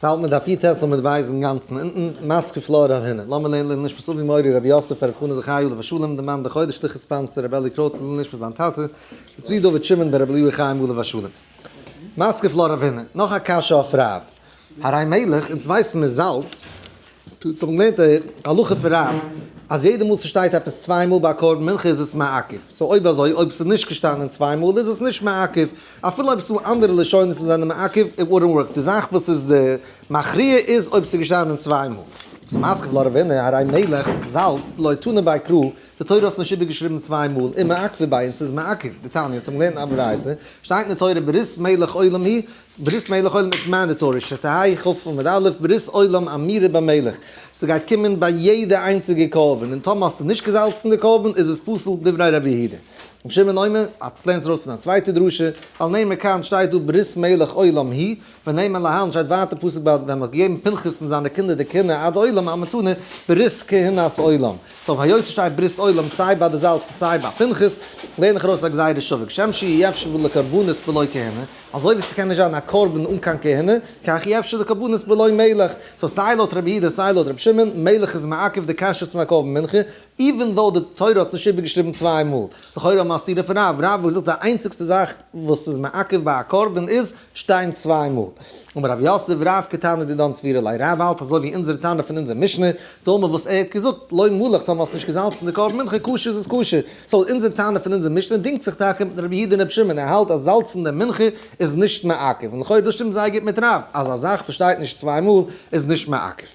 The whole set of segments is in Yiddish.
ס'האלט מיט דף י"ט עמוד ב' אינגאנצן אונטן, מתקיף לה רב הונא. לאמיר לערנען לעילוי נשמת אבי מורי רבי יוסף ר' חנא זכי' עליו השלום, די מאן די חודש שליחות sponsor רבי אלי קרויט לעילוי נשמת זיין טאטע, ר' צבי דוד שמעון בן רבי אליהו חיים עליו השלום. מתקיף לה רב הונא. נאך א קשיא אויף רב. הרי מלח, אונז ווייסן מיר זאלץ, אונז האבן געלערנט די הלכה פון רב, אז יעדע מאל ס'שטייט עפעס צוויי מאל ביי א קרבן מנחה איז עס מעכב. so אויב אזוי, אויב ס'איז נישט געשטאנען צוויי מאל איז עס נישט מעכב, אפילו אויב ס'דא אנדערע לשונות וואס זענען מעכב, it wouldn't work. די זאך וואס איז די מכריע איז אויב ס'איז געשטאנען צוויי מאל. ס'איז מתקיף לה רב הונא, הרי מלח, זאלץ, לא תנא ביה קרא, די תורה האט עס נישט איבערגעשריבן צוויי מאל, ומעכבא ביה און ס'איז מעכב, דתניא, אונז האבן געלערנט אין א ברייתא, שטייט אין די תורה ברית מלח עולם היא, ברית מלח עולם it's mandatory, שתהא כ' עמוד א', ברית עולם אמורה במלח, ס'גייט קומען ביי יעדע איינציגע קרבן, און טאמער האסטו נישט געזאלצן די קרבן איז עס פסול דברי רבי יהודה. רבי שמעון אומר, אז לערנט ארויס פון א צווייטע דרשה, ווייל נאמר כאן שטייט דא ברית מלח עולם היא, ונאמר להלן שטייט ווייטער פסוק ביי ווען מ'האט געגעבן פנחס און זיינע קינדער די כהונה עד עולם א מתנה ברית כהונת עולם, so היות ס'שטייט ברית עולם סיי ביי די זאלץ און סיי ביי פנחס, לערן איך ארויס א גזירה שווה, כשם שאי אפשר לקרבנות בלא כהונה, אזוי ווי ס'קען נישט זיין א קרבן אן קיין כהונה, כך אי אפשר לקרבנות בלא מלח, so סיי לויט רבי יהודה סיי לויט רבי שמעון, מלח איז מעכב די כשרות פון א קרבן מנחה, even though די תורה האט עס נישט איבערגעשריבן צוויי מאל. לכאורה האבן מיר א סתירה פון רב, רב האט געזאגט די איינציגסטע זאך וואס איז מעכב ביי א קרבן איז שטיין צוויי מאל. אמר רב יוסף, רב כתנא דידן סבירא ליה, רב האלט אזוי ווי אונזער תנא פון אונזער משנה, דאמר וואס ער האט געזאגט, לא מלח טאמער האסט נישט געזאלצן די קרבן מנחה כשר איז עס כשר. so אונזער תנא פון אונזער משנה דינגט זיך טאקע מיט רבי יהודה און רבי שמעון, ער האלט אז זאלצן די מנחה איז נישט מעכב, און לכאורה דאס שטימט זייער גוט מיט רב, אז א זאך וואס שטייט נישט צוויי מאל איז נישט מעכב.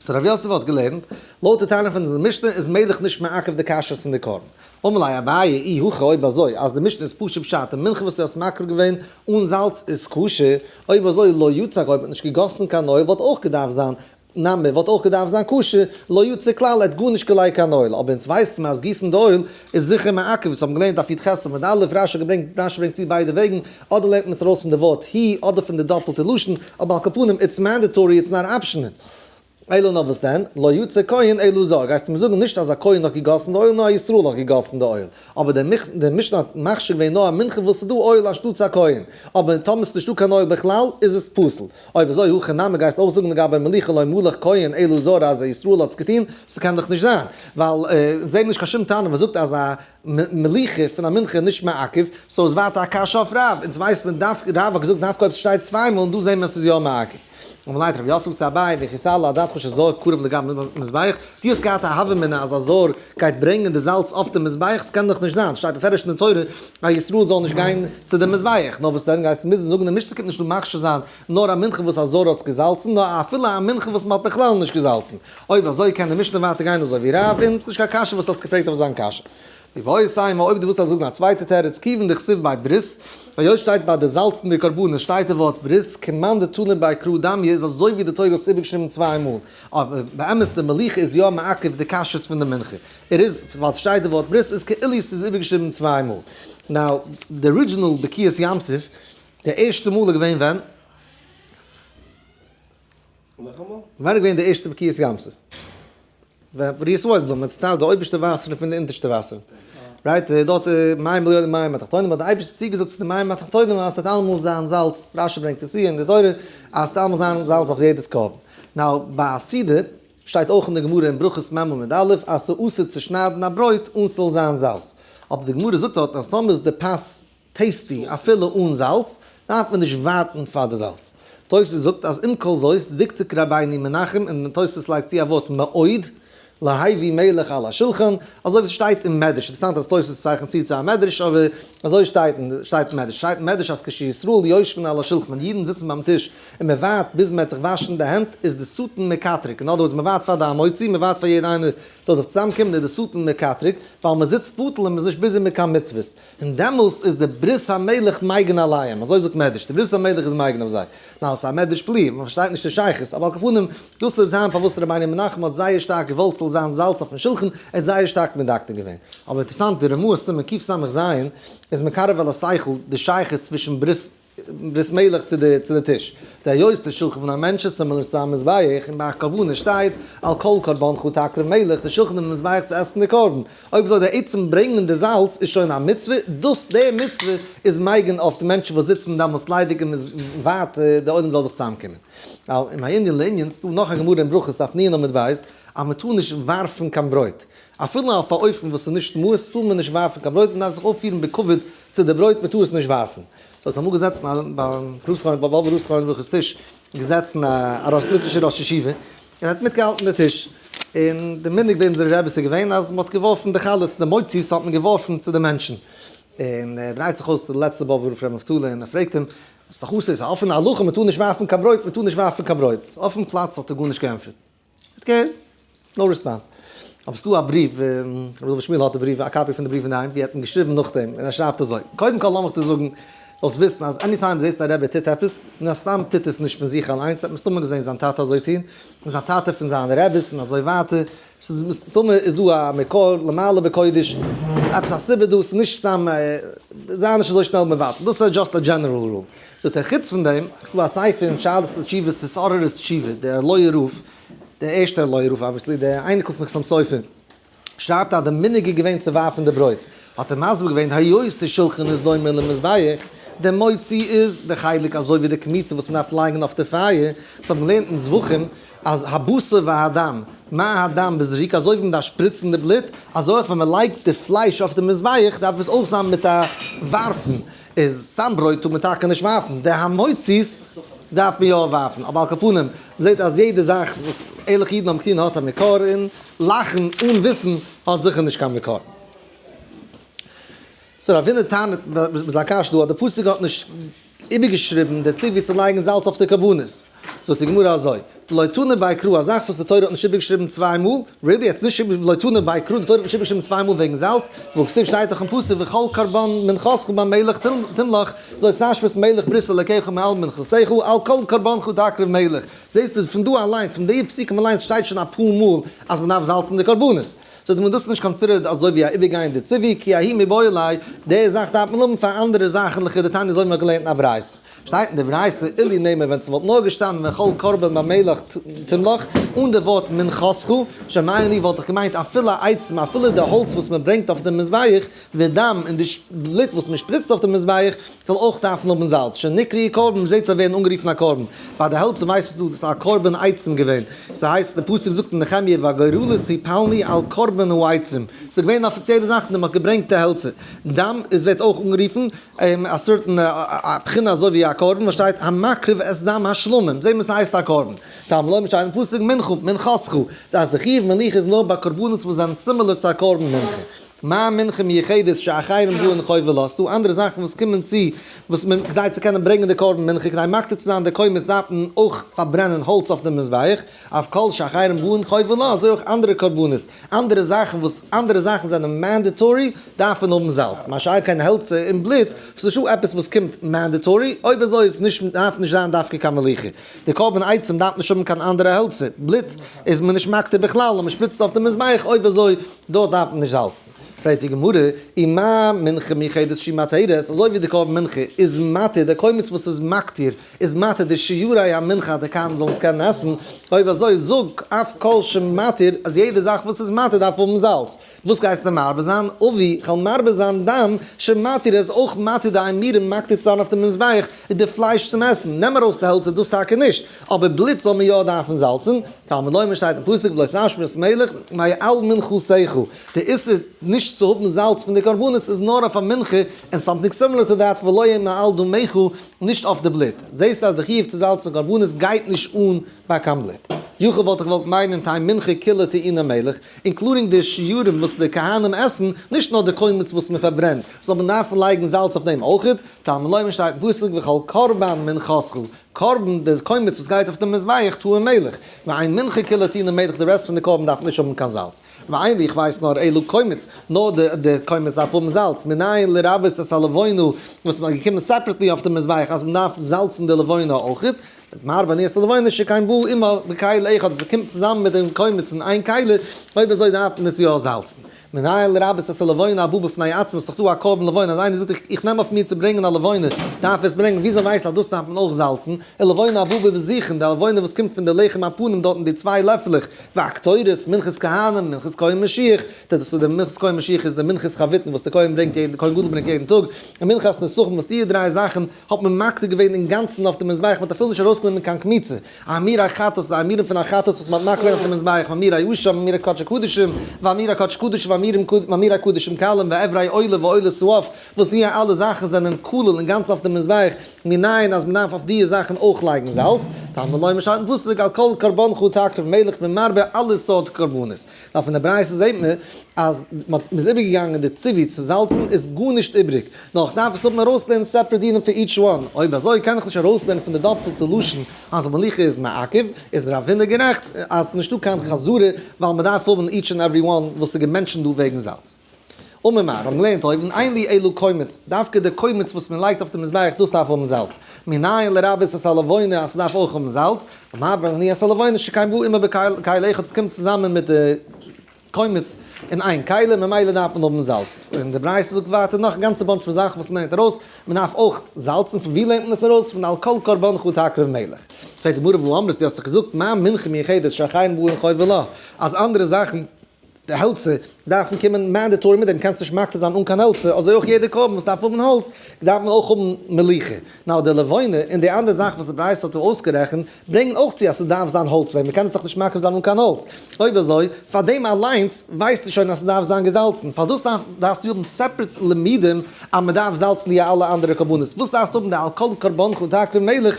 so רב יוסף האט געלערנט, לויט די טענה פון אונזער משנה איז מלח נישט מעכב די כשרות פון די קרבן. אמר ליה אביי אי הכי אויב אזוי אז די משנה איז פשוט פשט די מנחה וואס דו האסט מקריב געווען אן זאלץ איז כשר, אויב אזוי לא יצק אויב מ'האט נישט געגאסן קיין אויל וואלט אויך געדארפט זיין נמי וואלט אויך געדארפט זיין כשר, לא יצק כלל ער האט גארנישט געלייגט קיין אויל, אבער אונז ווייסט מען אז גיסן די אויל איז זיכער מעכב, אונז האבן געלערנט דף י"ח עמוד א', רש"י געברענגט רש"י ברענגט צו ביידע וועגן, אדער לערנט מען עס ארויס פון די ווארט היא אדער פון די דאפלטע לשון, אבער על כל פנים it's mandatory it's not optional. אלא נאר וואס דען? לא יצק כהן אלא זר, גייסטו מיר זאגן נישט אז א כהן האט געגאסן די אויל נאר א ישראל האט געגאסן די אויל, אבער דער משנה האט מכשיר געווען נאר א מנחה וואס איז דא אויל אנשטאטס א כהן, אבער טאמער ס'איז נישטא קיין אויל בכלל איז עס פסול. אויב אזוי הכי נמי גייסטו אויך זאגן לגבי מליחה לא מלח כהן אלא זר אז א ישראל האט עס געטון? ס'קען דאך נישט זיין, ווייל אונז זעהן נישט קיין שום תנא וואס זאגט אז א מליחה פון א מנחה איז נישט מעכב, so איז ווייטער א קשיא אויף רב, אונז ווייסט מען דווקא, רב האט געזאגט דווקא אויב ס'שטייט צוויי מאל און דא זעהן מיר אז ס'איז יא מעכב. אמר ליה רב יוסף צו אביי וכי תעלה אדעתך שזר קרב לגבי מזבח, דו האסט געהאט א הוה אמינא אז א זר גייט ברענגען די זאלץ אויף די מזבח, ס'קען דאך נישט זיין, ס'שטייט בפירוש אין די תורה אז ישראל זאל נישט גיין צו די מזבח, נאר וואס דען גייסטו מוזן זאגן די משנה קומט נישט דא מכשיר זיין נאר א מנחה וואס א זר האט געזאלצן, נאר אפילו א מנחה וואס מ'האט בכלל נישט געזאלצן. אויב אזוי קען די משנה ווייטער גיין אזוי ווי רב, און ס'נישט קיין קשיא וואס האסט געפרעגט אויף זיין קשיא. ואיבעית אימא, אויב דו ווילסט זאגן א צווייטע תירוץ, כיוון דכתיב ביה ברית, היות שטייט ביי די זאלצן די קרבנות שטייט די ווארט ברית, כמאן דתנא ביה קרא דמיא איז אזוי ווי די תורה האט עס איבערגעשריבן צוויי מאל, אבער באמת די מליחה איז יא מעכב די כשרות פון די מנחה, ער איז, ווייל ס'שטייט די ווארט ברית איז כאילו ס'איז איבערגעשריבן צוויי מאל. now, די original בקיעת ים סוף, די ערשטע מאל איז געווען ווען? נאכאמאל? ווען איז געווען די ערשטע בקיעת ים סוף? ווען בריאת העולם, ווען מען צוטיילט די אויבערשטע וואסערן פון די אונטערשטע וואסערן. right, דארט מים עליונים מים התחתונים האט די אייבערשטער צוגעזאגט צו די מים התחתונים אז ס'וועט אלעמאל זיין זאלץ, רש"י ברענגט עס צו אין די תורה, אז ס'וועט אלעמאל זיין זאלץ אויף יעדעס קרבן. now, ביי א סעודה שטייט אויך אין די גמרא אין ברכות מ' עמוד א' אז ס'אסור צו שניידן א ברויט אן ס'זאל זיין זאלץ. אבער די גמרא זאגט דארטן אז טאמער איז די פת tasty אפילו אן זאלץ, דארף מען נישט ווארטן פאר די זאלץ. תוס' זאגט אז עם כל זאת דקדק רבינו מנחם און תוס' לייגט צו א ווארט מאוד, להביא מלח על השולחן, אזוי ווי ס'שטייט אין מדרש, אינטערעסאנט אז תוס' צייכנט צו צו א מדרש אבער אזוי שטייט אין שטייט אין מדרש, שטייט אין מדרש אז כשישראל יושבין על השולחן ווען אידן זיצן ביים טיש און מען ווארט ביז מען וועט זיך וואשן די הענט איז די שטן מקטרג, אין other words מען ווארט פאר די המוציא, מען ווארט פאר יעדע איינער זאל זיך צוזאמקומען איז די שטן מקטרג, ווייל מען זיצט בטל און מען איז נישט busy מיט קיין מצוות. און דעמאלס איז די ברית המלח מגין עליהם, אזוי זאגט מדרש, די ברית המלח איז מגין אויף זיי. now, ס'איז א מדרש פליאה, מען פארשטייט נישט די שייכות, אבער על כל פנים, דאס איז די טעם פארוואס רבינו מנחם האט זייער שטארק געוואלט ס'זאל זיין זאלץ אויפן שולחן, ער האט זייער שטארק מדקדק געווען. אבער אינטערעסאנט, די רמ"א סימן קס"ז איז מקרב אל השכל די שייכות צווישן ברית. ברית מלח צו די צו די טיש. די היות די שולחן פון א מענטש איז similar צו א מזבח, און ביי א קרבנות שטייט על כל קרבנך תקריב מלח, די שולחן און מזבח צו עסן די קרבן. אויב אזוי די עצם ברענגען די זאלץ איז שוין א מצוה, דאס די מצוה איז מגין אויף די מענטשן וואס זיצן דאמאלס ליידיג און מ'איז ווייט די עולם זאל זיך צוזאמקומען. און מענין לענין, ס'דא נאך א גמרא אין ברכות דף נ עמוד ב', אז מ'טאר נישט ווארפן קיין ברויט. אפילו אויף א אופן וואס איז נישט מאוס טאר מען נישט ווארפן קיין ברויט, מ'דארף זיך אויפפירן בכבוד צו די ברויט, מ'טאר עס נישט ווארפן. סאו ס'איז אמאל געזעצן א ביים באבובער רב זכרונו לברכה'ס טיש, געזעצן א ליטווישער ראש ישיבה, און ער האט מיטגעהאלטן די טיש, און די מנהג ביי אונזערע רבי'ס איז געווען אז מ'האט געווארפן די חלות, די מוציא'ס האט מען געווארפן צו די מענטשן. און ער דרייט זיך אויס צו די לעצטע באבובער רב ר' נפתלי און ער פרעגט אים, וואס איז דאך אסור? ס'איז א אפענע הלכה מ'טאר נישט ווארפן קיין ברויט, מ'טאר נישט ווארפן קיין ברויט. אויפן פלאץ האט ער גארנישט געענטפערט. האט געהערט. no response. אבער ס'דא א בריוו, ר' דוד שמואל האט די בריוו, א copy פון די בריוו אינדערהיים, ווי ער האט אים געשריבן נאכדעם, און ער שרייבט אזוי, קודם כל לאמיך דיר זאגן, זאלסט וויסן אז any time דו זעסט א רבי טוט עפעס, מן הסתם טוט עס נישט פון זיך אליינס, האט מסתמא געזען זיין טאטע אזוי טון, און זיין טאטע פון זיינע רביס, און אזוי ווייטער, ס'איז מסתמא איז דא א מקור למעלה בקודש, ס'איז עפעס א סיבה דא, ס'איז נישט סתם, זיי נישט אזוי שנעל מבטל, דאס איז just א general rule. זאגט ער, חוץ פון דעם, ס'איז דא א ספר אין שאלות ותשובות התעוררות תשובה, דער ערלויער רב, דער ערשטער ערלויער רב obviously, דער אייניקל פון חתם סופר, שרייבט אז די מנהג איז געווען צו ווארפן די ברויט, האט ער מסביר געווען היות די שולחן איז דומה למזבח, די מוציא איז די חלק אזוי ווי די קמיצה וואס מ'דארף לייגן אויף די פייער, דאס האט מען געלערנט אין זבחים אז הבשר והדם, מה הדם בזריקה, אזוי ווי מ'דארף שפריצן די בלוט, אזוי אויך ווען מ'לייגט די פלייש אויף די מזבח דארף עס אויך זיין מיט א ווארפן, איז סתם ברויט טאר מען טאקע נישט ווארפן, די המוציא'ס דארף מען יא ווארפן, אבער על כל פנים, מ'זעט אז יעדע זאך וואס ערליכע אידן האבן געטון האט א מקור, און לאכן אן וויסן האט זיכער נישט קיין מקור. so רב הונא טענה'ט מיט זיין קשיא דא אז די פסוק האט נישט איבערגעשריבן די ציווי צו לייגן זאלץ אויף די קרבנות. זאגט די גמרא אזוי, דלא תנא בי קרא, א זאך וואס די תורה האט נישט איבערגעשריבן צוויי מאל, really האט נישט איבער דלא תנא בי קרא, די תורה האט נישט איבערגעשריבן צוויי מאל וועגן זאלץ, והכתיב שטייט דאך אין פסוק וכל קרבן מנחתך במלח תמלח, לא תשבית מלח ברית אלקיך מעל מנחתך, על כל קרבנך תקריב מלח. זעסטו פון דא אליינס, פון די פסוקים אליינס שטייט שוין אפאר מאל אז מען דארף זאלצן די קרבנות. זאגט מען דאס איז נישט considered אזוי ווי א איבערגיין די ציווי, כי ההיא מיבעי ליה, די זאך דארף מען האבן פאר אנדערע זאכן לכדתניא אזוי ווי מען האט געלערנט אין א ברייתא. שטייט אין די ברייתא אילו נאמר ווען ס'וואלט נאר געשטאנען וכל קרבן במלח תמלח אן די ווארט מנחתך שומע אני וואלט איך געמיינט אפילו עצים אפילו די האלץ וואס מען ברענגט אויף די מזבח ודם און די בלוט וואס מען שפריצט אויף די מזבח זאל אויך דארפן האבן זאלץ שנקראו קרבן מ'זעט זיי ווערן אנגערופן א קרבן ביי די העלצער ווייסט מען דא ס'איז א קרבן עצים געווען ס'הייסט די פסוק זאגט אין נחמיה והגורלות הפלנו על קרבן העצים ס'איז געווען אפיציעלע זאכן מען האט געברענגט די העלצער דם עס ווערט אויך אנגערופן א certain א בחינה אזוי ווי א קרבן וואס שטייט המקריב את דם השלמים זעהט מען ס'הייסט א קרבן תלמוד לומר שטייט אין פסוק מנחה מנחתך אז די חיוב מליחה איז נאר ביי קרבנות וואס זענען similar צו א קרבן מנחה מה מנחה מיוחדת שאחרים באין חובה לה, ס'דא אנדערע זאכן וואס קומען צו וואס מען כדי צו קענען ברענגען די קרבן מנחה כדי מקטיר צו זיין די קומץ דארף מען אויך פארברענען האלץ אויף די מזבח, אף כל שאחרים באין חובה לה, אזוי אויך אנדערע קרבנות, אנדערע זאכן וואס אנדערע זאכן זענען mandatory דארפן האבן זאלץ, מה שאין כן העלצער און בלוט וואס איז נישטא עפעס וואס קומט mandatory, אויב אזוי איז נישט דארף נישט זיין דווקא קיין מליחה. די קרבן עצים דארף נישט האבן קיין אנדערע העלצער, בלוט איז מען נישט מקטיר בכלל נאר מען שפריצט אויף די מזבח, אויב אזוי דארט דארף מען נישט זאלצן. פרעגט די גמרא, ומה מנחה מיוחדת שהיא מתירת, אזוי ווי די קרבן מנחה איז מתיר, די קומץ וואס איז מקטיר איז מתיר די שיורי המנחה אז די כהנים זאלן עס קענען עסן, אויב אזוי זאג אף כל שמתיר אז יעדע זאך וואס איז מתיר דארף האבן זאלץ, וואס גייסטו מרבה זיין? אבי, כ'וועל מרבה זיין דם שמתיר איז אויך מתיר די אימורים מקטיר צו זיין אויף די מזבח די פלייש צום עסן, נעם ארויס די העלצער דאס טאקע נישט, אבער בלוט זאל מען יא דארפן זאלצן, תלמוד לומר שטייט אין פסוק ולא תשמית מלח מעל מנחתך, די איסור נישט צו האבן זאלץ פון די קרבנות איז נאר אויף א מנחה און something similar to that ולא מעל דמך נישט אויף די בלוט, זעסט אז די חיוב צו זאלצן קרבנות גייט נישט אן ביי קיין בלוט. יכול וואלט איך געוואלט מיינען תהא מנחה כולה טעונה מלח, including די שיעורים וואס די כהנים עסן, נישט נאר די קומץ וואס מען פארברענט, זאל מען דארפן לייגן זאלץ אויף דעם אויכעט, תלמוד לומר שטייט אין פסוק וכל קרבן מנחתך, קרבן די קומץ וואס גייט אויף די מזבח טעון מלח, ואין מנחה כולה טעונה מלח די rest פון די קרבן דארף נישט האבן קיין זאלץ, ואין לי איך ווייס נאר אלא קומץ, נאר די קומץ דארף האבן זאלץ, מנין לרבות את הלבונה וואס מען האט געקומען separately אויף די מזבח אז מען דארף זאלצן די לבונה אויכעט, מרבה אני את הלבונה שכן באה עמה בכלי אחד, אז עס קומט צוזאמען מיט דעם קומץ אין איין כלי, אויב אזוי דארף מען עס יא זאלצן. מנין לרבות את הלבונה הבאה בפני עצמה, ס'איז דאך דא א קרבן לבונה, אז איינער זאגט איך נעם אויף מיר צו ברענגען א לבונה, דארף ער עס ברענגען, וויאזוי ווייסטו אז דאס דארף מען אויך זאלצן? ולבונה הבאה בבזיכין, די לבונה וואס קומט פון די לחם הפנים דארטן די צוויי לעפעלעך, והקטורת, מנחת כהנים, מנחת כהן משיח, דאס איז די מנחת כהן משיח איז די מנחת חביתין וואס די כהן ברענגט יעדן, די כהן גדול ברענגט יעדן טאג, און מנחת נסכים וואס די דריי זאכן האט מען מקטיר געווען אינגאנצן אויף די מזבח, מען האט אפילו נישט ארויסגענומען קיין קמיצה. אימורי חטאת, די אימורים פון א חטאת וואס מען האט מקריב געווען אויף די מזבח, ואימורי אשם, אימורי קדשי קדשים, ואימורי קדשי קדשים, ואימורי קדשים קלים, ואיברי עולה ועולת העוף, וואס די אלע זאכן זענען כולל אינגאנצן אויף די מזבח, מנין אז מען דארף אויף די זאכן אויך לייגן זאלץ, תלמוד לומר שטייט אין פסוק על כל קרבנך תקריב מלח בין מרבה אלע סארט קרבנות. נאר פון די ברייתא זעט מען אז מען איז איבערגעגאנגען די ציווי צו זאלצן איז גארנישט איבריג, נאר איך דארף עס האבן ארויסלערנען separate דינים פאר each one, אויב אזוי קען איך נישט ארויסלערנען פון די דאפלטע לשון אז מליחה איז מעכב, איז רב הונא גערעכט אז ס'איז נישטא קיין חזרה ווייל מען דארף האבן each and every one וואס איז גע mention ט דא וועגן זאלץ. אמר מר, האבן געלערנט אויבן, אין לי אלא קומץ, דווקא די קומץ וואס מען לייגט אויף די מזבח דאס דארף האבן זאלץ, מנין לרבות את הלבונה אז ס'דארף אויך האבן זאלץ, ומעבר אני את הלבונה שכן בא עמה בכלי אחד ס'קומט צוזאמען מיט די קומץ אין איין כלי ממילא דארף מען האבן זאלץ, און די ברייתא זאגט ווייטער נאך א גאנצע bunch פון זאכן וואס מען לערנט ארויס, מען דארף אויך זאלצן, פון ווי לערנט מען עס ארויס? פון על כל קרבנך תקריב מלח. פרעגט די גמרא והא אמרת דו האסט דאך געזאגט מה מנחה מיוחדת שאחרים באין חובה לה אז אנדערע זאכן די העלצער דארפן קומען mandatory מיט דעם, קענסט נישט מקטיר זיין אן קיין העלצער, אזוי אויך יעדע קרבן וואס דארף האבן האלץ, דארף מען אויך האבן מליחה. נאר די לבונה און די אנדערע זאכן וואס די ברייתא האט דא אויסגערעכנט, ברענגן אויך צו אז ס'דארף זיין האלץ ווייל מ'קען עס דאך נישט מקריב זיין אן קיין האלץ. אויב אזוי, פאר דעם אליינס ווייסטו שוין אז ס'דארף זיין געזאלצן, פאר דאס דארפסטו האבן separate לימודים אז מ'דארף זאלצן די אלע אנדערע קרבנות. וואס דארפסטו האבן די על כל קרבנך תקריב מלח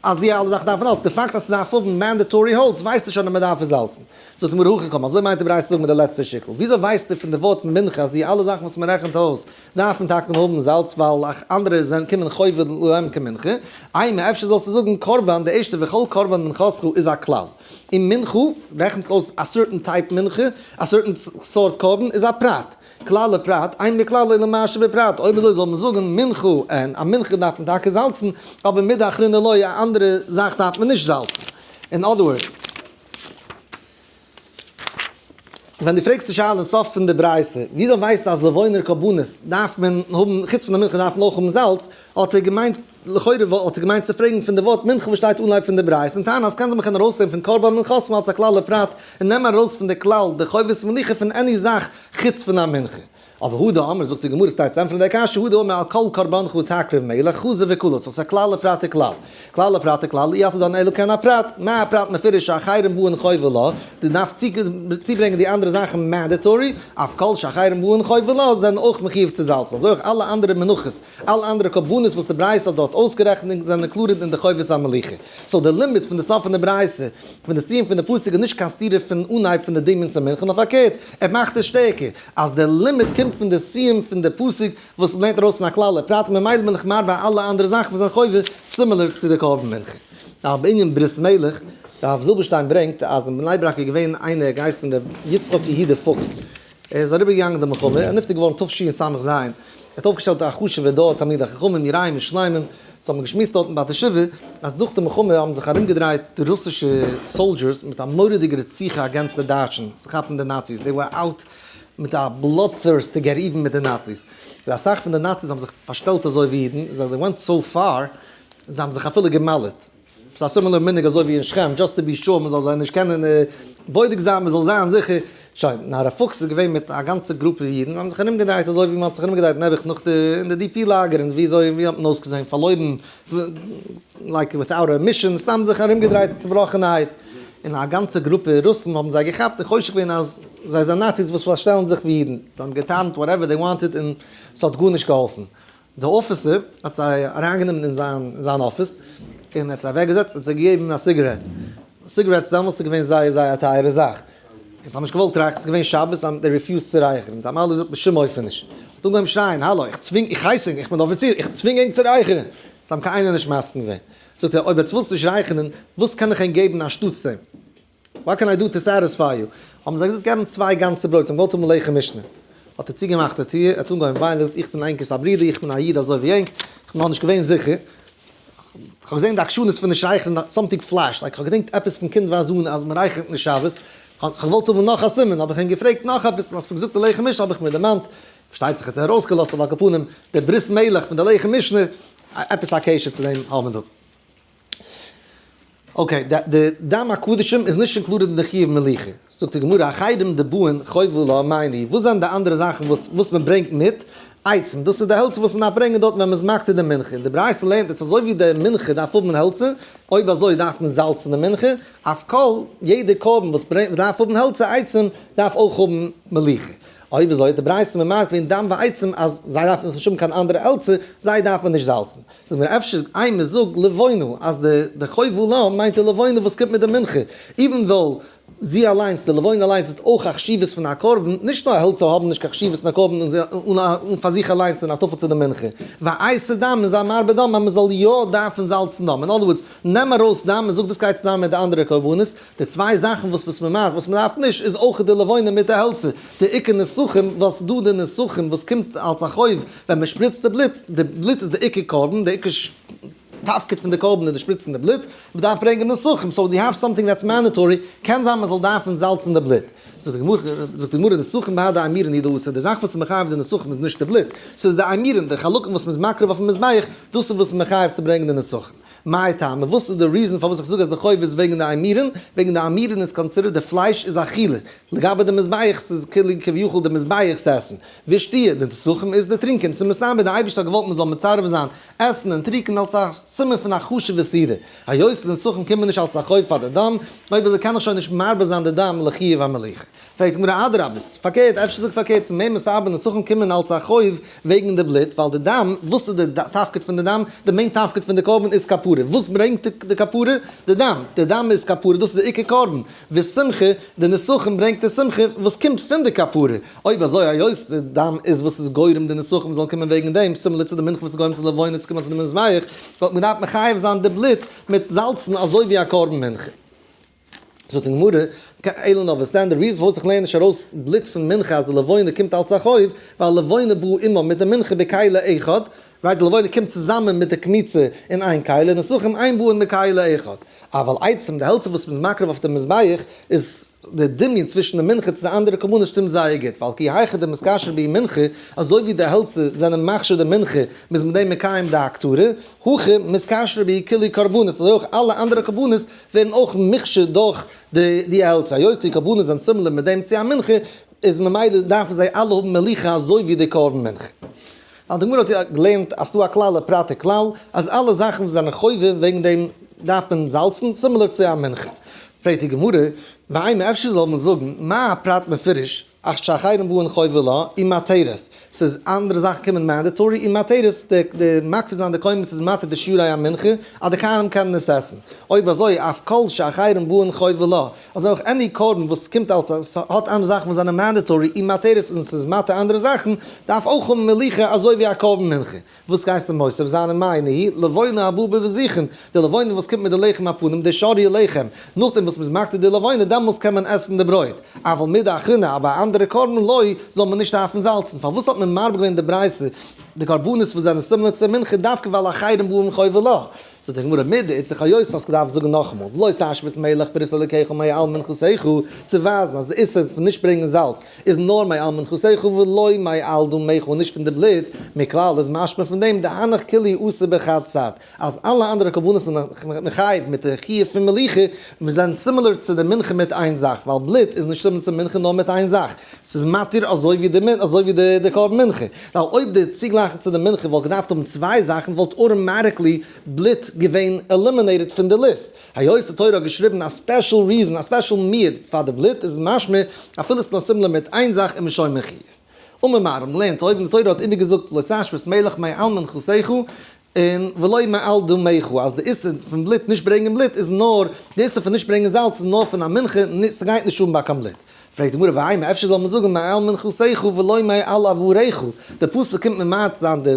אז די אלע זאכן דארפן האלץ? די פאקט אז ס'דארף האבן mandatory האלץ ווייסטו שוין אז מ'דארף עס זאלצן. זאגט די גמרא הכי קאמר, אזוי מיינט די ברייתא צו זאגן מיט די לעצטע שטיקל, וויאזוי ווייסטו פון די ווארט מנחה אז די אלע זאכן וואס מען רעכנט אויס דארפן טאקע האבן זאלץ ווייל אנדערע זענען קומען חובה להם כמנחה, אימא אפשר זאלסטו זאגן קרבן, די ערשטע וכל קרבן מנחתך איז א כלל, און מנחה רעכנסט אויס א certain type מנחה, א certain סארט קרבן איז א פרט, כלל לפרט, אין מכלל אלא מה שבפרט, אויב אזוי זאל מען זאגן מנחה אין, א מנחה דארף מען טאקע זאלצן, אבער מידי אחרינא לא, א אנדערע זאך דארף מען נישט זאלצן. אין other words. ווען דו פרעגסט די שאלה אין סוף פון די ברייתא, וויאזוי ווייסטו אז לבונה קרבנות דארף מען האבן, חוץ פון די מנחה דארף מען אויך האבן זאלץ, האט ער געמיינט, לכאורה האט ער געמיינט צו פרעגן פון די ווארט מנחה וואס שטייט אנהייב פון די ברייתא, און טענה'ן אז קען זיין מ'קען ארויסנעמען פון קרבן מנחתך אלס א כלל ופרט, און נעמען ארויס פון די כלל די חובת מליחה פון any זאך חוץ פון א מנחה. אבער הא דאמר, זאגט די גמרא כדי צו ענטפערן די קשיא, הא דאמר על כל קרבנך תקריב מלח, חזר וכלל, ס'איז א כלל ופרט וכלל. כלל ופרט וכלל, אי אתה דן אלא כעין הפרט, מה הפרט מפורש שאחרים באין חובה לה, דו דארפסט צוברענגען די אנדערע זאכן mandatory, אף כל שאחרים באין חובה לה זענען אויך מחיוב צו זאלצן, אזוי אויך אלע אנדערע מנחות, אלע אנדערע קרבנות וואס די ברייתא האט דארט אויסגערעכנט זענען קלאר אין די חובת המליחה. so די לימוד פון די סוף פון די ברייתא, פון די סיום פון די פסוק איז נישט קיין סתירה פון אנהייב פון די דמיון צום מנחה, נאר פארקערט, ער מאכט עס שטערקער, אז דער לימוד קומט פון די סיום פון די פסוק וואס לערנט ארויס פון א כלל ופרט ממילא בין איך מרבה אלע אנדערע זאכן וואס זענען חובה similar צו די קרבן מנחה. אבער בענין ברית מלח, הרב זילבערשטיין ברענגט אז אין בני ברק איז געווען איינער געהייסן ר' יצחק יהודה פוקס, ער איז אריבערגעגאנגען די מלחמה, ער איז נפטר געווארן תשס"ז, ער האט אויפגעשטעלט א חשוב'ע דור תלמידי חכמים יראים ושלמים, ס'האט מען געשמועסט דארטן ביי די שבעה אז נאך די מלחמה האבן זיך ארומגעדרייט די רוסישע soldiers מיט א מורא'דיגע רציחה against די דייטשן צו כאפן די נאציס, they were out מיט א blood thirst to get even מיט די נאציס, און אסאך פון די נאציס האבן זיך פארשטעלט אזוי ווי אידן, זיי they went so far זיי האבן זיך אפילו גע'מל'ט, ס'איז א similar מנהג אזוי ווי אין שכם, just to be sure מ'זאל זיי נישט קענען בודק זיין, מ'זאל זיין זיכער. שוין, און הרב פוקס איז געווען מיט א גאנצע גרופע אידן, זיי האבן זיך ארומגעדרייט אזוי ווי מ'האט זיך ארומגעדרייט נעבעך נאך די אין די DP לאגער און וויאזוי ווי האט מען אויסגעזען פארלוירן like without a mission, סתם זיך ארומגעדרייט צובראכענערהייט, און א גאנצע גרופע רוסן האבן זיי געכאפט און חושד געווען אז זיי זענען נאציס וואס פארשטעלן זיך ווי אידן, זיי האבן געטענה'ט whatever they wanted און ס'האט גארנישט געהאלפן. די אפיסער האט זיי אריינגענומען אין זיין זיין אפיס, און ער האט זיי אוועקגעזעצט און זיי געגעבן א סיגארעט. cigarettes דעמאלטס איז געווען זייער זייער א טייערע זאך. און זיי האבן נישט געוואלט רייכערן, ס'איז געווען שבת, זיי האבן they refused צו רייכערן. זיי האבן אלע געזאגט בשום אופן נישט. האט אנגעהויבן שרייען, האלא, איך צווינג, איך הייס ענק, איך בין אפיציר, איך צווינג ענק צו רייכערן! זיי האבן קיין איינער נישט מסכים געווען. זאגט ער, אויב עטס ווילסט נישט רייכערן, וואס קען איך ענק געבן אנשטאטס דעם? What can I do to satisfy you? האבן זיי געזאגט, געב אים צוויי גאנצע ברויט, זיי האבן געוואלט האבן לחם משנה. האט ער צוגעמאכט די טיר, ער האט אנגעהויבן וויינען, ער זאגט, איך בין ענקערס א ברודער, איך בין א איד אזוי ווי ענק, איך בין נאכנישט געווען זיכער, איך האב געזען די עקשנות פון נישט רייכערן, something flashed, like איך האב געדענקט עפעס פון קינדווייז אן אז מען רייכערט נישט שבת, כ'האב געוואלט האבן נאך א סימן, האב איך אים געפרעגט נאך עפעס, און האסט מיר געזאגט די לחם משנה האב איך מיר דערמאנט, פארשטייט זיך האט זיך ארויסגעלאזט אבער על כל פנים די ברית מלח פון די לחם משנה, עפעס א קשר צו דעם האבן מיר דא. okay, די דם הקדשים איז נישט included אין די חיוב מליחה. זאגט די גמרא, אחרים דבאין חובה לה מאי ניהו, וואס זענען די אנדערע זאכן וואס וואס מען ברענגט מיט? עצים, דאס איז די העלצער וואס מען דארף ברענגען דארטן ווען מען איז מקטיר די מנחה, און די ברייתא לערנט אונז אזוי ווי די מנחה דארף האבן העלצער, אויב אזוי דארף מען זאלצן די מנחה, אויף כל, יעדע קרבן וואס ברענגט דארף האבן העלצער עצים, דארף אויך האבן מליחה. אויב אזוי האט די ברייתא ממעט געווען דם ועצים אז זיי דארפן נישט האבן קיין אנדערע העלצער, זיי דארף מען נישט זאלצן. זאג מיר אפשר איינער זאג לבונה אז די די חובה לה מיינט די לבונה וואס קומט מיט די מנחה, even though זי אליינס די לבונה אליינס האט אויך א חשיבות פון א קרבן, נישט נאר העלצער האבן נישט קיין חשיבות פון א קרבן און און פאר זיך אליינס און א טפל צו די מנחה, ואייתי דם און זיי מרבה דם אז מען זאל יא דארפן זאלצן דם, אין other words נעם ארויס דם און זאג דאס גייט צוזאמען מיט די אנדערע קרבנות, די צוויי זאכן וואס וואס מען מאכט וואס מען דארף נישט איז אויך די לבונה מיט די העלצער, די עיקר נסכים וואס דא די נסכים וואס קומט אלס א חוב ווען מען שפריצט די בלוט, די בלוט איז די עיקר קרבן, די עיקר תפקיד פון די קרבן איז די שפריצן די בלוט, מען דארף ברענגען נסכים, so you have something that's mandatory, קען זיין מען זאל דארפן זאלצן די בלוט. זאגט די גמרא, זאגט די גמרא נסכים בהדי אימורין הוא דאתא, די זאך וואס איז מחייב די נסכים איז נישט די בלוט, ס'איז די אימורין, די חלקים וואס מען איז מקריב אויפן מזבח, דאס איז וואס איז מחייב צו ברענגען די נסכים. מאי טעמא, וואס איז די reason פארוואס איך זאג אז די חוב איז וועגן די אימורין? וועגן די אימורין איז considered די פלייש איז אכילה, לגבי די מזבח ס'איז כאילו כביכול די מזבח'ס עסן, ושתיה, די נסכים איז די טרינקען, ס'איז מסתבר די אייבערשטער האט געוואלט מ'זאל מצרף זיין עסן און טרינקען אלס א סימן פון א חשוב'ע סעודה, היות די נסכים קומען נישט אלס א חוב פאר די דם, אויב אזוי קען איך שוין נישט מרבה זיין די דם לחיוב המליחה. פרעגט די גמרא אדרבה, ס'איז פארקערט, אפשר זאג פארקערט, ס'איז מער מסתבר נסכים קומען אלס א חוב וועגן די בלוט, ווייל די דם, וואס איז די תפקיד פון די דם? די main תפקיד פון די קרבן איז כפרה, וואס ברענגט די כפרה? די דם, די דם איז כפרה, דאס איז די עיקר קרבן, ושמחה, די נסכים ברענגט די שמחה וואס קומט פון די כפרה, אויב אזוי היות די דם איז וואס איז גורם די נסכים זאלן קומען וועגן דעם, similar צו די מנחה וואס איז גורם צו די לבונה צו קומען פון די מזבח, וואלט מען געדארפט מחייב זיין די בלוט מיט זאלצן אזוי ווי א קרבן מנחה. זאגט די גמרא, אלא נאר וואס דען די reason פארוואס איך לערן נישט ארויס בלוט פון מנחה אז די לבונה קומט אלץ א חוב, ווייל לבונה באה עמה מיט די מנחה בכלי אחד, right די לבונה קומט צוזאמען מיט די קמיצה אין איין כלי, נסכים אין באין בכלי אחד. אבל עצים, די העלצער וואס מ'איז מקריב אויף די מזבח, איז די דמיון צווישן די מנחה צו די אנדערע קרבנות שטימט זייער גוט, ווייל כי היכי דמתכשר בהו מנחה, אזוי ווי די העלצער זענען מכשיר די מנחה, מ'איז מיט דעם מקיים די הקטרה, הכא מתכשרי בהו כולהו קרבנות, אזוי אויך אלע אנדערע קרבנות ווערן אויך מוכשר דורך די די העלצער, היות די קרבנות זענען similar מיט דעם צו א מנחה, איז ממילא דארפן זיי אלע האבן מליחה אזוי ווי די קרבן מנחה. ווייל די גמרא האט געלערנט אז ס'דא א כלל ופרט וכלל, אז אלע זאכן וואס זענען חובה וועגן דעם דארף מען זאלצן, similar צו א מנחה. פרעגט די גמרא, ואימא אפשר זאל מען זאגן, מה הפרט מפורש, אך שאחרים באין חובה לה, ומתרת, ס'איז אנדערע זאכן קומען mandatory, ומתרת, די די מקטיר זיין די קומץ איז מתיר די שירי המנחה, אז די כהנים קענען עס עסן. אויב אזוי אף כל שאחרים באין חובה לה, אזוי אויך any קרבן וואס קומט אלס א ס'האט אנדערע זאכן וואס זענען mandatory ומתרת און ס'איז מתיר אנדערע זאכן, דארף אויך האבן מליחה אזוי ווי א קרבן מנחה. וואס גייסטו מוסיף זיין אין מאי ניהו לבונה הבאה בבזיכין, די לבונה וואס קומט מיט די לחם הפנים, די שרי לחם, נאכדעם וואס מ'איז מקטיר די לבונה דעמאלס קען מען עסן די ברויט, אבל מידי אחרינא אבער א אנדערע קרבן לא, זאל מען נישט דארפן זאלצן, פארוואס האט מען מרבה געווען די ברייתא די קרבנות וואס זענען similar צו מנחה דווקא ווייל אחרים באין חובה לה? זאגט די גמרא מידי איצטריך היות האסט געדארפט זאגן נאכאמאל ולא תשבית מלח ברית אלוקיך מעל מנחתך צו ווייזן אז די איסור פון נישט ברענגען זאלץ איז נאר מעל מנחתך ולא מעל דמיך און נישט פון די בלוט, מכלל איז משמע פון דעם דהנך כולהו אסור בחד צד אז אלע אנדערע קרבנות מען מחייב מיט די חיוב פון מליחה זענען similar צו די מנחה מיט איין זאך ווייל בלוט איז נישט similar צו מנחה נאר מיט איין זאך ס'איז מתיר אזוי ווי די אזוי ווי די קרבן מנחה, ווייל אויב די צוגלייכן צו די מנחה וואלט געדארפט האבן צוויי זאכן וואלט automatically בלוט געווען eliminated פון די ליסט, היות די תורה האט געשריבן א special reason א special מיעוט פאר די בלוט איז משמע אפילו ס'איז נאר similar מיט איין זאך איז מען שוין מחיוב. אמר מר, האבן געלערנט אויבן די תורה האט איבערגעזאגט לא תשבית מלח מעל מנחתך און ולא מעל דמיך אז די איסור פון בלוט נישט ברענגען בלוט איז נאר די איסור פון נישט ברענגען זאלץ איז נאר פון א מנחה ס'גייט נישט אן ביי קיין בלוט. פרעגט די גמרא ואימא אפשר זאל מען זאגן מעל מנחתך ולא מעל אבריך, די פסוק קומט ממעט זיין די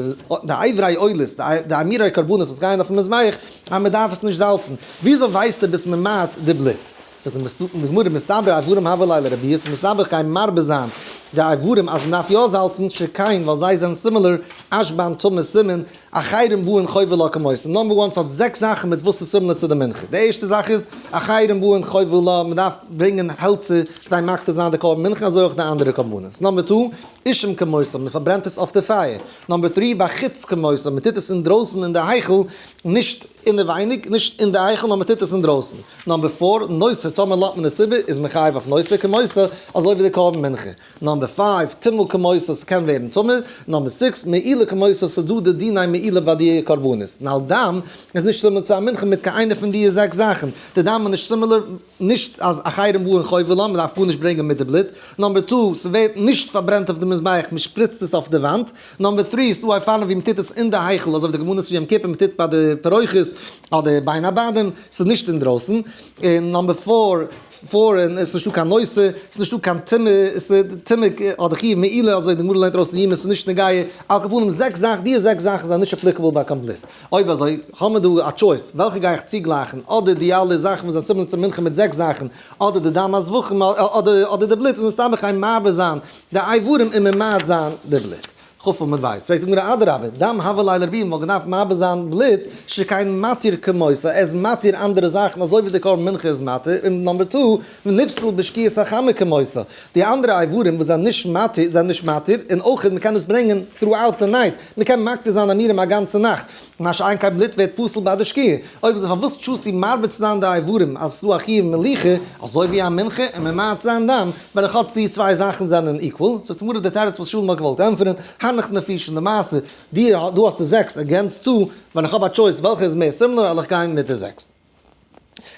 אברי עולות, די אימורי קרבנות וואס גייען אויפן מזבח, אז מען דארף עס נישט זאלצן, וויאזוי ווייסטו ביסט ממעט די בלוט? זאגט די גמרא מסתברא אברים הוו ליה לרבויי, ס'איז מסתבר איך גיי מרבה זיין די איברים אז מ'דארף יא זאלצן, שכן ווייל זיי זענען similar, אשבן טמא סימן, אחרים באין חובה לה כמותה. number one, ס'האט זעקס זאכן מיט וואס ס'איז similar צו די מנחה. די ערשטע זאך איז, אחרים באין חובה לה, מ'דארף ברענגען העלצער כדי מקטיר זיין די קרבן מנחה, אזוי אויך די אנדערע קרבנות. number two, אשם כמותה, מ'פארברענט עס אויף די פייער. number three, בחוץ כמותה, מ'טוט עס אינדרויסן אין די היכל, נישט אינעווייניג, נישט אין די היכל, נאר מ'טוט עס אינדרויסן. number four, נותר, טאמער לאזט מען עס איבער, איז מען חייב אויף נותר כמותה, אזוי ווי די קרבן מנחה. number five, טומאה כמותה, ס'קען ווערן טמא. number six, מעילה כמותה, ס'דא די דיני מעילה ביי די קרבנות. now דם איז נישט similar צו א מנחה מיט קיין איינע פון די זעקס זאכן. די דם איז נישט similar, נישט אז אחרים באין חובה לה, מ'דארף גארנישט ברענגען מיט די בלוט. number two, ס'ווערט נישט פארברענט אויף די מזבח, מ'שפריצט עס אויף די וואנט. number three, ס'דא אופנים ווי מ'טוט עס אין די היכל, אזוי ווי די קרבנות פון יום כיפור מ'טוט ביי די פרוכת אדער בין הבדים, ס'איז נישט אינדרויסן. און number four, פאר און עס איז נישטא קיין נושא, עס איז נישטא קיין טומאה, עס איז טומאה אדער חיוב מעילה אזוי די גמרא לערנט ארויס אין יומא, עס איז נישט נוגע, על כל פנים זעקס זאכן, די זעקס זאכן זענען נישט applicable ביי קיין בלוט. אויב אזוי האמיר דא א choice, וועלכע גיי איך צוגלייכן, אדער די אלע זאכן וואס זענען similar צו מנחה מיט זעקס זאכן, אדער די דם הזבחים, אדער די בלוט, איז מסתבר איך גיי מרבה זיין די איברים און ממעט זיין די בלוט. כ עמוד ב', פרעגט די גמרא אדרבה, דם הוה ליה לרבויי, מ'וואלט געדארפט מרבה זיין בלוט, שכן מתיר כמותה, ער איז מתיר אנדערע זאכן אזוי ווי די קרבן מנחה איז מתיר, און number two, ונפסל בשקיעת החמה כמותה, די אנדערע איברים וואס זענען נישט מתיר זענען נישט מתיר, און אויך מ'קען עס ברענגען throughout the night, מ'קען מקטיר זיין אימורים א גאנצע נאכט, מה שאין כן בלוט ווערט פסול ביי די שקיעה, אויב אזוי פארוואס choose סטו מרבה צו זיין די איברים אז עס איז דא א חיוב מליחה אזוי ווי א מנחה און ממעט זיין דם, ווען כאטש די צוויי זאכן זענען equal, זאגט די גמרא די תירוץ וואס שלום האט געוואלט ענטפערן, הנך נפישין למעשה, דיר דא האסטו זעקס against two, ווען איך האב א choice וועלכע איז מער similar וועל איך גיין מיט די זעקס.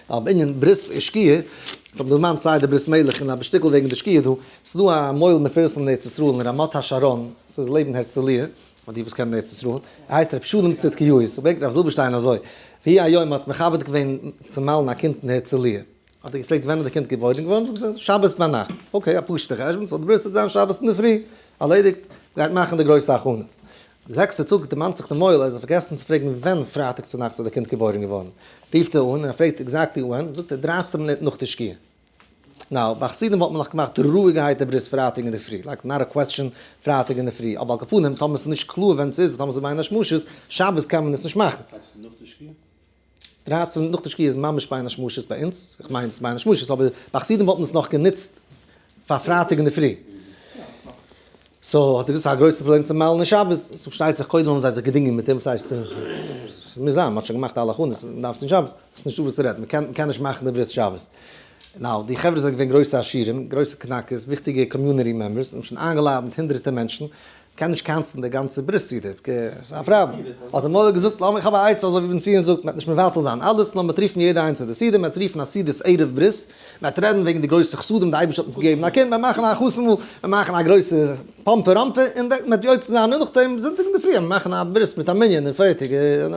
בענין ברית שקיעה, עס האט דערמאנט סיי די ברית מלך און א שטיקל וועגן די שקיעה דא, ס'איז דא א מוהל מפורסם אין ארץ ישראל אין רמת השרון, ס'איז לעבן הרצליה, פאר די וואס קענען ארץ ישראל, ער הייסט ר' שלום צדקיהו, ס'ברענגט רב זילבערשטיין אזוי, ויהי היום האט מכבד געווען צו מל'ן א קינד אין הרצליה, האט ער געפרעגט ווען איז די קינד געבוירן געווארן, זאגט זי שבת ביינאכט, okay א פשוט'ע חשבון, so די ברית וועט זיין שבת אינדערפרי, ארלעדיגט, מ'גייט מאכן די גרויסע הכנות. די זעקסטע טאג דערמאנט זיך די מוהל אז ער האט פארגעסן צו פרעגן ווען פרייטאג צונאכטס איז די קינד געבוירן געווארן, רופט ער אן און ער פרעגט exactly ווען, זאגט ער דרייצן מינוט נאך די שקיעה. now, ביי חסידים וואלט מען נאך געמאכט רואיגערהייט די ברית פרייטאג אינדערפרי, like not a question פרייטאג אינדערפרי, אבער על כל פנים טאמער ס'איז נישט קלאר ווען ס'איז, טאמער ס'איז בין השמשות, שבת קען מען עס נישט מאכן. דרייצן נאך די שקיעה? דרייצן נאך די שקיעה איז ממש בין השמשות ביי אונז, איך מיין ס'איז בין השמשות, אבער ביי חסידים וואלט מען עס נאך גענוצט פאר פרייטאג אינדערפרי. so האט ער געזאגט ס'איז א גרויסע פראבלעם צו מל'ן אין שבת, so פארשטייט זיך קודם האבן זיי זיך געדינגען מיט אים, וואס הייסט ס'מוז זיין, מ'האט שוין געמאכט אלע הכנות, מ'דארף עס אין שבת, ס'איז נישטא וואס צו רעדן, מ'קען נישט מאכן די ברית שבת. now, די חברה זענען געווען גרויסע עשירים, גרויסע קנאקערס, וויכטיגע community members, האבן שוין איינגעלאדענט הונדערטער מענטשן, מ'קען נישט cancel ן די גאנצע ברית סעודה, ס'איז א פראבלעם. האט דער מוהל געזאגט, לאמיר, איך האב א עצה, אזוי ווי בן ציון זאגט, מ'וועט נישט מבטל זיין אלעס, נאר מ'וועט רופן יעדער איינער צו די סעודה, מ'וועט רופן א סעודת ערב ברית, מ'וועט רעדן וועגן די גרויסע חסדים די אייבערשטער האט אונז געגעבן א קינד, מ'וועט מאכן א חתן מאל, מ'וועט מאכן א גרויסע פאמפע ראמפע, און מ'וועט יוצא זיין, און נאכדעם זונטאג אינדערפרי וועט מען מאכן א ברית מיט א מנין און פערטיג,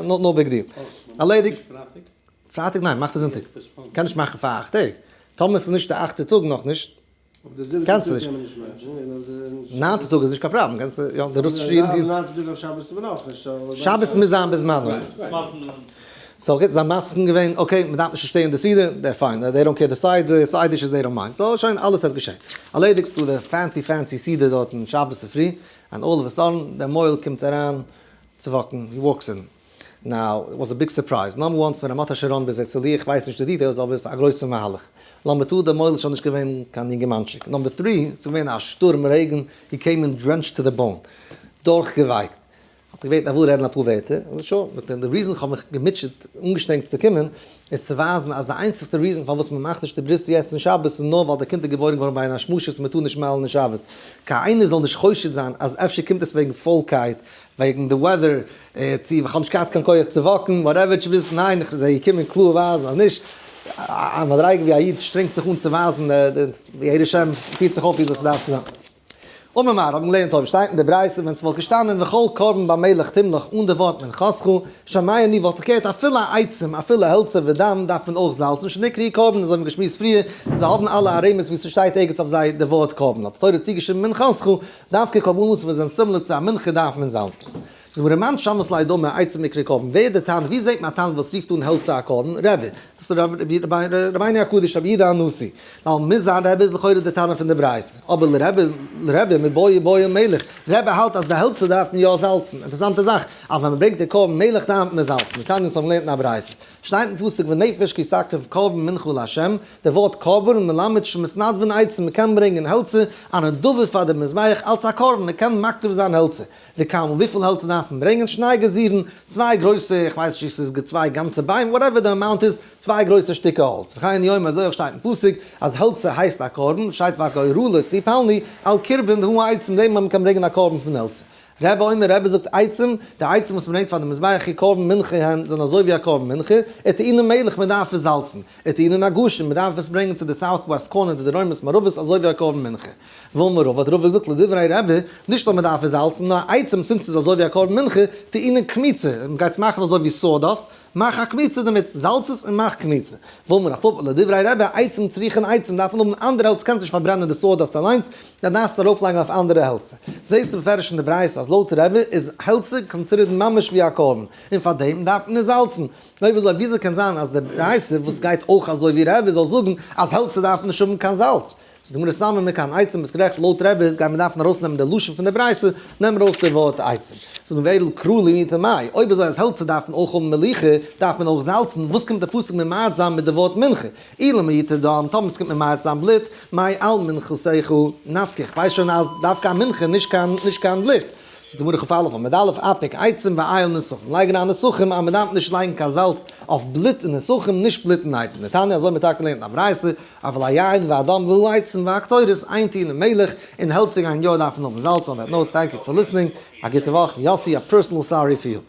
no big deal. ארלעדיגט. פרייטאג? ניין, מאך די זונטאג. קען נישט מאכן פאר אכט טעג. טאמער ס'איז נישט די אכטע טאג נאכנישט, אויף די זיבעטע קענסטו טאג נישט. קען מען נישט מאכן, און אויף די. ניינטע טאג איז נישט קיין פראבלעם, קענסטו יא, די רוסישע אידן טוען. ניינטע טאג אויף שבת טאר מען אויך נישט, so. שבת מוז זיין בזמנו. so קיצור זיי מסכים געווען, okay מ'דארף נישט שטערן די סעודה, they're fine, they don't care די side, די side dishes they don't mind, so שוין אלעס האט געשען. ארלעדיגט ס'דא די fancy fancy סעודה דארטן שבת צופרי, and all of a sudden דער מוהל קומט אריין צו walk ן, he walks in. now, it was a big surprise. number one, פון רמת השרון ביז הרצליה, איך ווייס נישט די details, אבער עס איז א גרויסע מהלך. number two, דער מוהל איז שוין נישט געווען קיין יונגערמאנטשיק. number three, עס איז געווען א שטורם רעגן, he came in drenched to the bone. דורכגעווייקט. האט ער געבעטן ער וויל רעדן אפאר ווערטער. sure. זאגט ער, די reason איך האב מיך געמוטשעט, אנגעשטרענגט צו קומען, איז צו ווייזן אז די איינציגסטע reason פארוואס מען מאכט נישט די ברית יעצט אין שבת איז נאר ווייל די קינד איז געבוירן געווארן בין השמשות און מען טאר נישט מל'ן אין שבת. קיין איינער זאל נישט חושד זיין אז אפשר קומט עס וועגן פוילקייט, וועגן די weather, צו איך האב נישט געהאט קיין כח צו walk ן, whatever, צו וויסן, ניין, איך זיי געקומען קלאר ווייזן אז נישט, א מדריגה ווי א איד שטרענגט זיך אן צו ווייזן ווי ירא שם פירט זיך אויף ווי אזוי ס'דארף צו זיין. אמר מר, האבן געלערנט אויבן שטייט אין די ברייתא ווען ס'וואלט געשטאנען וכל קרבן במלח תמלח אן די ווארט מנחתך, שומע אני וואלט איך געהערט אפילו עצים אפילו העלצער ודם דארף מען אויך זאלצן שנקראו קרבן אזוי האבן מיר געשמועסט פריער, זיי האבן אלע א רמז ווי ס'שטייט ערגעץ אויף זיי די ווארט קרבן האט די תורה צוגעשריבן מנחתך, דווקא קרבנות וואס זענען similar צו א מנחה דארף מען זאלצן. זאגט די גמרא מאן שמעת ליה דאמר עצים איקרי קרבן, ווער איז דער תנא, ווי זעט מען א תנא וואס רופט אן העלצער א קרבן? רבי, דאס איז רבינו הקדוש רבי יהודה הנשיא, ווייל מוז זיין רבי איז לכאורה דער תנא פון די ברייתא, אבער לרבי לרבי מיבעיא בעי מלח, רבי האלט אז די העלצער דארף מען יא זאלצן, אינטערעסאנטע זאך, אז ווען מען ברענגט די קרבן מלח דארף מען זאלצן, די תנא וואס האבן געלערנט אין א ברייתא, שטייט אין פסוק ונפש כי תקריב קרבן מנחה לה', די ווארט קרבן מלמד שמתנדבין עצים, מען קען ברענגען העלצער, א נדבה פאר די מזבח אלץ א קרבן, מען קען מקריב זיין העלצער. וכמה, וויפיל העלצער דארף מען ברענגען? שני גזירין, צוויי גרויסע, איך ווייס נישט צו ס'איז צוויי גאנצע ביימער, whatever די amount איז, צוויי גרויסע שטיקער האלץ. וכן הוא אומר, אזוי אויך שטייט אין פסוק, אז העלצער הייסט א קרבן, שטייט והגורלות יפלנו, על קרבן הוא העצים, זעהט מען אז מ'קען ברענגען א קרבן פון העלצער. רבי אומר, רבי זאגט עצים, די עצים וואס מ'ברענגט פאר די מזבח היא קרבן מנחה הן, זענען אזוי ווי א קרבן מנחה, וטעונין מלח, מ'דארף עס זאלצן, וטעונין הגשה, מ'דארף עס ברענגען צו די south west corner, די דרומית מערבית, אזוי ווי א קרבן מנחה. ואמר רבא האט רבא געזאגט לדברי רבי, נישט נאר מען דארף עס זאלצן, נאר עצים since ס'איז אזוי ווי א קרבן מנחה, טעונין קמיצה, מען גייט עס מאכן אזוי ווי sawdust, מאך א קמיצה דערמיט, זאלץ עס און מאך קמיצה. ואמר רב פפא לדברי רבי, עצים צריכין עצים, דארף מען האבן אנדערע העלצער, קענסט נישט פארברענען די sawdust אליינס, דאן דארפסטו עס ארויפלייגן אויף אנדערע העלצער. זעסטו בפירוש אין די ברייתא אז לויט רבי איז העלצער considered ממש ווי א קרבן, און פארדעם דארף מען עס זאלצן. אויב אזוי וויאזוי קען זיין אז די ברייתא וואס גייט אויך אזוי ווי רבי זאל זאגן אז העלצער דארפן נישט האבן קיין זאלץ? זאגט די גמרא סמא מכאן עצים ביסט גערעכט לויט רבי גייט מען דארפן ארויסנעמען די לשון פון די ברייתא, נעם ארויס די ווארט עצים. זאגט מען ואלא קרא למעוטי מאי, אויב אזוי אז העלצער דארפן אויך האבן מליחה דארף מען אויך זאלצן, וואס קומט די פסוק ממעט זיין מיט די ווארט מנחה? אי למעוטי דם, טאמער ס'קומט ממעט זיין בלוט, מאי על מנחתך נפקא, איך ווייס שוין אז דווקא א מנחה נישט קיין נישט קיין בלוט. זאגט די גמרא כ"א עמוד א', אפיק עצים ואיל נסכים, לייגן אריין נסכים אז מען דארף נישט לייגן קיין זאלץ אויף בלוט און נסכים, נישט בלוט און עצים. דתניא אזוי מ'האט טאקע געלערנט אין א ברייתא, אבל היין והדם והעצים והקטורת אין טעונין מלח, און העלצער גייען יא דארפן האבן זאלץ, on that note, thank you for listening, א גוטע וואך, יאסי, א personal sorry for you.